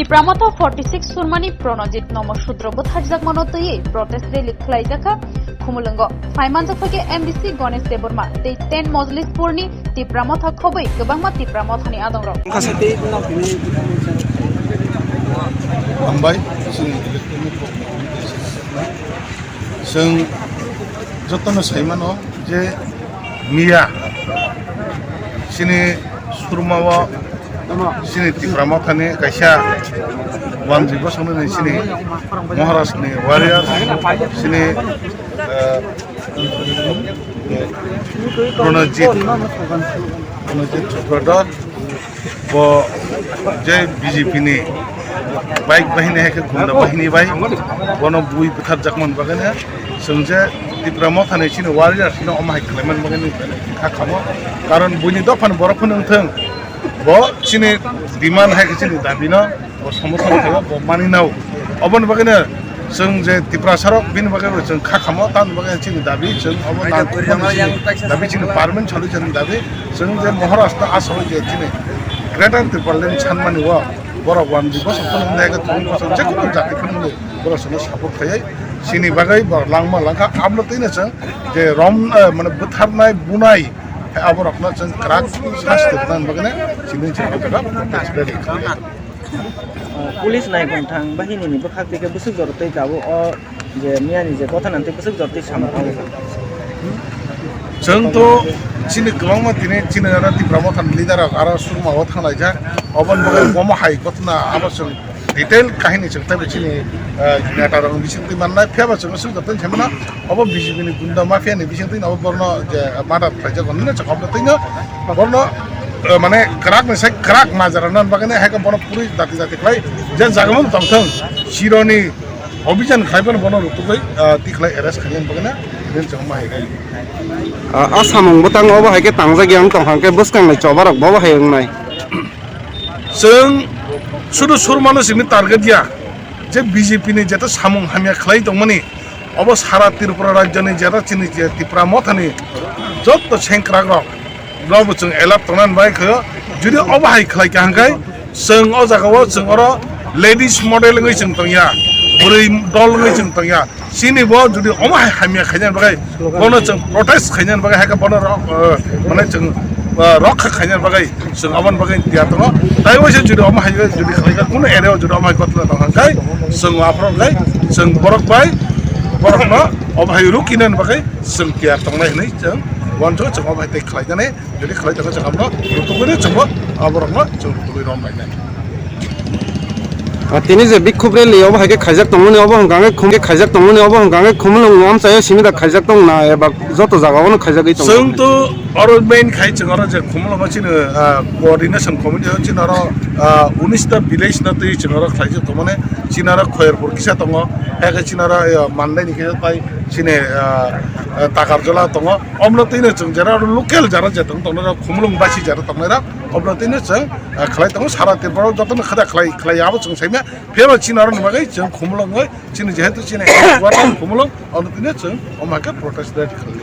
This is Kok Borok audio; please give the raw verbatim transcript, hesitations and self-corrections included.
Tipra Motha forty six Surmani Pranajit Nomo Sudro bwtharjakmano twiwi protest rally khlaijakha Khumulwngo. Phaimanjak phaikhe M D C Ganesh Debbarma tei ten Mojlispurni Tipra Motha khobwi kwbangma Tipra Mothani adongrok. Hambai, chwng electronic chwng jotono saimano je miya chini Surmao chini Tipra Mothani kaisa wanjwi bosongni chini Maharaj ni warrior chini, eh, Pranajit, Pranajit Chopra bo je B J P ni bike bahini hai khe gunda bahini bai bono bui bwtharjakmani bagwi no chwng je Tipra Mothani chini warrior no omo hai khlaimani bagwi no kha khamo. Karon buini dophani borok phano wngthwng, bo chini demand hai khe chini dabi no bo somothan khaio, bo mani nao. Oboni bagwi no chwng je Tiprasa rok bini bagwi bo chwng kha khamo, tamni bagwi chini dabi chwng obo nangkukmani chini dabi, chini permanent solution ni dabi. Chwng je Maharashtra asolo je chini Greater Tipraland sanmani o borok one bosong phano wngwi hai khe thwng bosong je kono jati phano wngwi borok chwngno support khlaiwi chini bagwi borok langma langkha. Aboni twino chwng je rom, eh, mane bwtharnai bunai aborokno chwng kwrak sasti rwnani bagwi chini chini jaga protest rally khlaiwi. Police naikhung thang bahinini bwkhak twi khe bwswk jora twi tabuk o je miyani je gotha nang twi bwswk jora twi samung abo. Chwng to chini kwbangma tini chini oro Tipra Mothani leader rok aro Surma o thanglaijak, oboni bagwi bomo hai gotna abo chwng detail kahini chwng teibo chini, eh, neta rok bising twi mannai, phiya ba chwng bwswk jora twi saimano. Obo B J P ni gunda mafia ni bising twi abo borno je murder khlaijak, hwnwi no chwng obo twi no borno, eh, mane kwrak ni sai kwrak majra nan bagwi no hai khe bono puri dati dati khlai je jaga mung tong thung, chironi obhijan khlai bono bono rutugwi, eh, twi khlai arrest khainani bagwi no din chwng ma hai khe. Ah, a samung bwtang obo hai khe tangjak yang tong hang khe bwskang ni choba rok bo bo hai wngnai. Chwng sudu Surmano simi target ya je B J P ni jeta samung hamya khlai tongmani. Obo sara Tripura rajyoni jeta chini je Tipra Mothani jotto sengkrak rok, rokbo chwng alert tongnani bai khe, jodi obo hai khlai kha hwnkhe chwng o jaga o chwng oro ladies model wngwi chwng tongya, bwrwi dol wngwi chwng tongya. Chini bo jodi omo hai hamya khainani bagwi bono chwng protest khainani bagwi hai khe bono rok, eh, mane chwng, eh, rokha khainani bagwi. Chwng aboni bagwi tiyar tongo. Tai waisa jodi omo hai jodi khlaikha, kunu area o jodi omo hai gotla tong kha, hwnkhe chwng aphuru khlai, chwng borok bai, borokno omo hai rukinani bagwi chwng tiyar tongnai hwnwi chwng uansukha, chwng omo hai tei khlainani, jodi khlai tongkha chwng abono rutugwi chwngbo aborokno chwng rutugwi romlainai. Ah, tini je bikhub rally obo hai khe khaijak tongmani, obo hwnkha hwnkhe khum khe khaijak tongmani, obo hwnkha hwnkhe Khumulwng amchaio simi da khaijak tong na eba joto jaga o no khaijagwi tongo. Chwng to oro main khai chwng oro je Khumulwngo chini, ah, coordination committee o chini oro, ah, unis ta village no twi chwng oro khlaijak tongmani. Chini oro Khoyerpur kisa tongo, hai khe chini oro, ah, Mandai ni kisa tai chini, ah, ah, Takarjola tongo. Omno twi no chwng jara oro local jara je tong tongnai rok, Khumulwng basi jara tongnai rok, omno twi no chwng, ah, khlai tongo. Sara Tripura o joto no khada khlai, khlai abo chwng saimya. Phiyaba chini oro ni bagwi chwng Khumulwng oi, chini jehetu chini headquarter Khumulwng, ono tini chwng omo hai khe protest rally khlai.